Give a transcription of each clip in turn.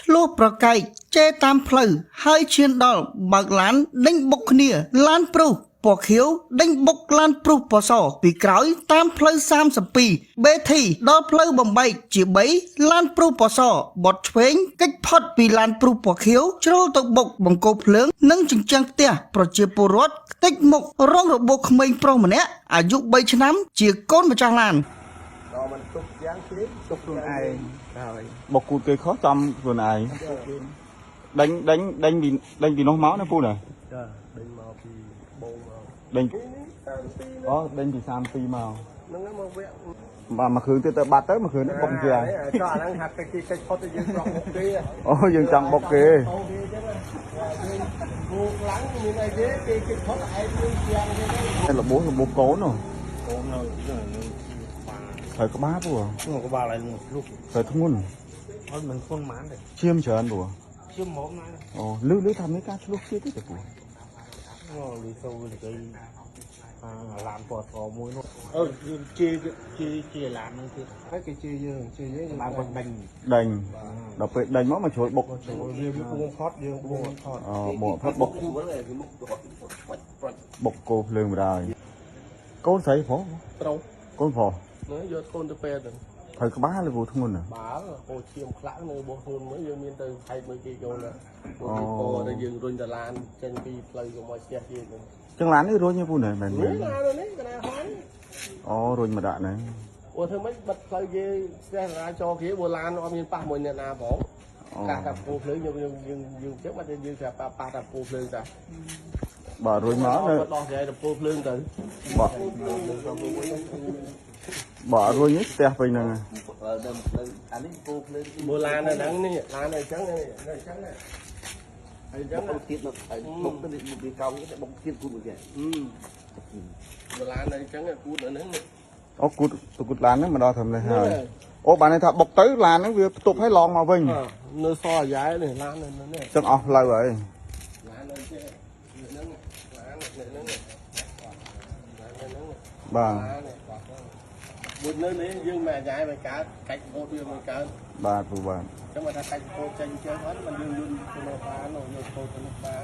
ឆ្លោះប្រកែកជេរតាមផ្លូវហើយឈានដល់បើកឡានដេញបុកគ្នាឡានព្រុសពណ៌ខៀវដេញបុកឡានព្រុសពណ៌សពីក្រោយតាមផ្លូវ32បេធីដល់ផ្លូវបំបែកជា3ឡានព្រុសពណ៌សបត់ឆ្វេងកិច្ចផុតពីឡានព្រុសពណ៌ខៀវជ្រុលទៅបុកបង្គោលភ្លើងនិងជញ្ជាំងផ្ទះប្រជាពលរដ្ឋខ្ទេចមុខរងរបួសក្មេងប្រុសម្នាក់អាយុ3ឆ្នាំជាកូនម្ចាស់ឡាន ដល់មិនទុកយ៉ាងគេ ទុកខ្លួនឯងហើយ បុកគូតគេខុសចំខ្លួនឯងដេញដេញដេញពីដេញពីនោះមកណាពូណា ចាដេញមកពីបងមក ដេញ នេះ32 អូដេញពី32មក ហ្នឹងមកវគ្គ បាទមួយគ្រឿងទៀតទៅបាត់ទៅមួយគ្រឿងនេះបុកជាង ចុះអាហ្នឹងហាត់ទៅគេកិច្ចផុតទៅយើងប្រកមុខគេ អូយើងចង់បុកគេ អូគេចឹងគូខ្លាំងមានអីទេគេកិច្ចផុតឯងមានជាងគេ តែរបួសរបួសកូននោះ កូននៅ ត្រូវក្បាលពូ ក្បាលឯងលុះ ត្រូវធ្ងន់ អត់មិនធ្ងន់ហ្មងទេ ឈាមច្រើនពូ ឈាមហ្មងណា អូលឺលឺថាមានការឆ្លោះគ្នាទេពូ អូលីសូគេអាឡានពណ៌សមួយនោះអឺយើងជេជេជេឡានហ្នឹងទៀត ហើយគេជេរយើងជេរយើង ឡានគាត់ដេញ ដេញដល់ពេលដេញមកមកជ្រុលបុក ចូលវាវាពងផតយើងពងផត អូបុកផុតបុកបុកគោភ្លើងបណ្ដោយកូនស្រីប្រុស ប្រុស កូនប្រុស ហ្នឹងយកកូនទៅពេទ្យហ្នឹង ត្រូវក្បាលឬពូធ្ងន់ណា បាលអូឈាមខ្លាំងនៅបោះខ្លួនមើលយើងមានទៅហែកមើលគេកូនណាពួកគេពោទៅយើងរុញតឡានចេញពីផ្លូវកុំឲ្យស្ទះគេហ្នឹង ចឹងឡាននេះរុញទេពូណាមែន នេះឡាននេះកណាហើយ អូរុញមកដាក់ហ្នឹង អូធ្វើម៉េចបិទផ្លូវគេស្ទះចរាចរណ៍គេបើឡានអត់មានប៉ះមួយអ្នកណាផង អូ កាសតាពូភ្លើងយើងយើងយើងយើងចឹងបាត់យើងស្រាប់ប៉ះប៉ះតាពូភ្លើងតា បាទរុញមកនៅ ដោះស្រាយតាពូភ្លើងទៅ បាទបាទរុញនេះស្ទះពេញហ្នឹង បើឡាននៅហ្នឹងនេះឡាននៅចឹងនេះនៅចឹងហើយចឹង បុកទៀតមកបុកទៅវាកោងទៅបុកទៀតគូតមកគេ បើឡាននៅចឹងគូតនៅហ្នឹង អូគូតគូតឡានហ្នឹងមកដល់ត្រឹមនេះហើយអូបានន័យថាបុកទៅឡានហ្នឹងវាផ្ទប់ឲ្យឡងមកវិញ នៅសអាយ៉ែនេះឡាននៅនេះ ចឹងអស់ផ្លូវហើយ ឡាននៅចេះនៅហ្នឹងឡាននៅហ្នឹងឡាននៅហ្នឹង បាទ ឡាននេះមួយនៅនេះយើងមិនអាយ៉ែមិនកើតកាច់ពោតវាមិនកើត បាទពូបាទ ចឹងមកថាកាច់ពោតចេញជើងអត់មិនយើងយន្តទៅនោះបានយកពោតទៅនោះបាន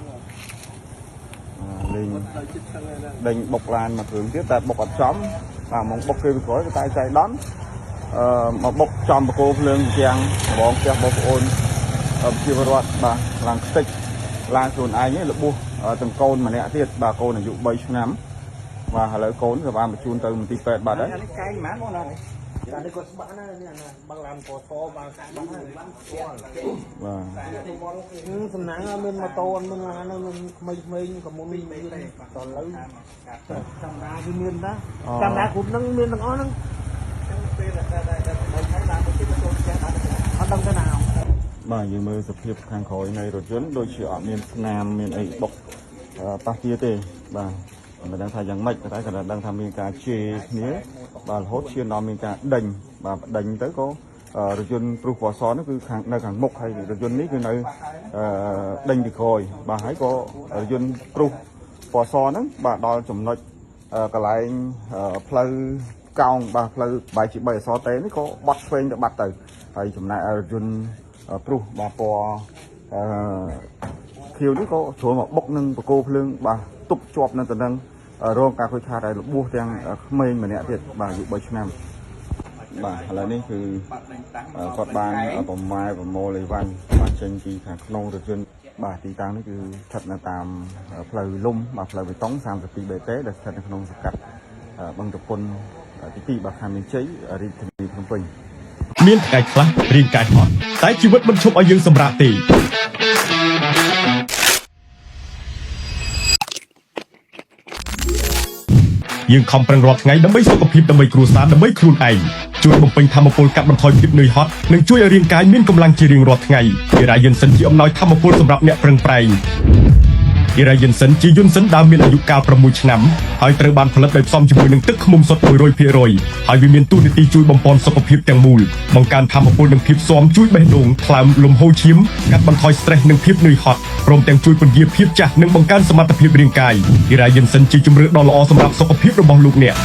លេង ដល់ចិត្តហ្នឹងហ្នឹង ដេញបុកឡានមកគ្រឿងទៀតតែបុកអត់ចំបាទមកបុកគេពីក្រោយក៏តែចៃដន្យអឺមកបុកចំបកគោភ្លើងជាងរបងផ្ទះបងប្អូនប្រជាពលរដ្ឋបាទឡើងខ្ទេចឡានខ្លួនឯងនេះរបួសទាំងកូនម្នាក់ទៀតបាទកូនអាយុ3ឆ្នាំបាទឥឡូវកូនក៏បានបញ្ជូនទៅមន្ទីរពេទ្យបាត់ហើយ អានេះកែងហ្មងបងណាអានេះគាត់ស្បាក់ណានេះណាបាក់ឡានពណ៌សបាក់ស្បាក់ណា បាទ សំណាងមានម៉ូតូអត់មានឡានមានក្មេងៗក៏មុនមានតលើកាមេរ៉ាវាមានតាកាមេរ៉ាគ្រប់ហ្នឹងមានទាំងអស់ហ្នឹងអត់ដឹងទៅណា បាទយើងមើលសភាពខាងក្រោយនៃរថយន្តដូចជាអត់មានស្នាមមានអីបុកប៉ះទាទេបាទមិនដឹងថាយ៉ាងម៉េចតែគាត់ដឹងថាមានការជេរគ្នាបាទរហូតឈានដល់មានការដេញបាទដេញទៅក៏រថយន្តព្រុសពណ៌សនោះគឺខាងនៅខាងមុខហើយរថយន្តនេះគឺនៅដេញពីក្រោយបាទហើយក៏រថយន្តព្រុសពណ៌សហ្នឹងបាទដល់ចំណុចកន្លែងផ្លូវកោងបាទផ្លូវបាយជា3អក្សរតេនេះក៏បត់ឆ្វេងទៅបាត់ទៅហើយចំណែករថយន្តព្រុសបាទពណ៌អឺខៀវនេះក៏ជ្រុលមកបុកនឹងបកគោភ្លើងបាទទប់ជាប់នៅទៅនឹងរងការខូចខាតហើយរបួសទាំងក្មេងម្នាក់ទៀតបាទអាយុ3ឆ្នាំបាទឥឡូវនេះគឺគាត់បានប្រម៉ែប្រមូលអីវ៉ាន់បាទចេញពីខាងក្នុងរថយន្តបាទទីតាំងនេះគឺស្ថិតនៅតាមផ្លូវលំបាទផ្លូវបេតុង 32BT ដែលស្ថិតនៅក្នុងសង្កាត់បឹងតពុនទី2បាទខណ្ឌមានជ័យរាជធានីភ្នំពេញ មានថ្ងៃខ្លះរាងកាយហត់តែជីវិតមិនឈប់ឲ្យយើងសម្រាកទេយើងខំប្រឹងរាល់ថ្ងៃដើម្បីសុខភាពដើម្បីគ្រួសារដើម្បីខ្លួនឯងជួយបំពេញធម៌ពលកាត់បន្ថយភាពនឿយហត់និងជួយឲ្យរាងកាយមានកម្លាំងជារៀងរាល់ថ្ងៃអេរ៉ាយិនសិនជាអំណោយធម៌ពលសម្រាប់អ្នកប្រឹងប្រែងអេរ៉ាយិនសិនជាយន្តសិនដើមមានអាយុកាល6ឆ្នាំហើយត្រូវបានផលិតដោយផ្សំជាមួយនឹងទឹកឃ្មុំសុទ្ធ100%ហើយវាមានតួនាទីជួយបំប៉នសុខភាពទាំងមូលបង្កើនធម៌ពលនិងភាពស៊ាំជួយបេះដូងថ្លើមលំហូរឈាមកាត់បន្ថយ stress និងភាពនឿយហត់ព្រមទាំងជួយពន្យាភាពចាស់និងបង្កើនសមត្ថភាពរាងកាយអេរ៉ាយិនសិនជាជម្រើសដ៏ល្អសម្រាប់សុខភាពរបស់លោកអ្នក។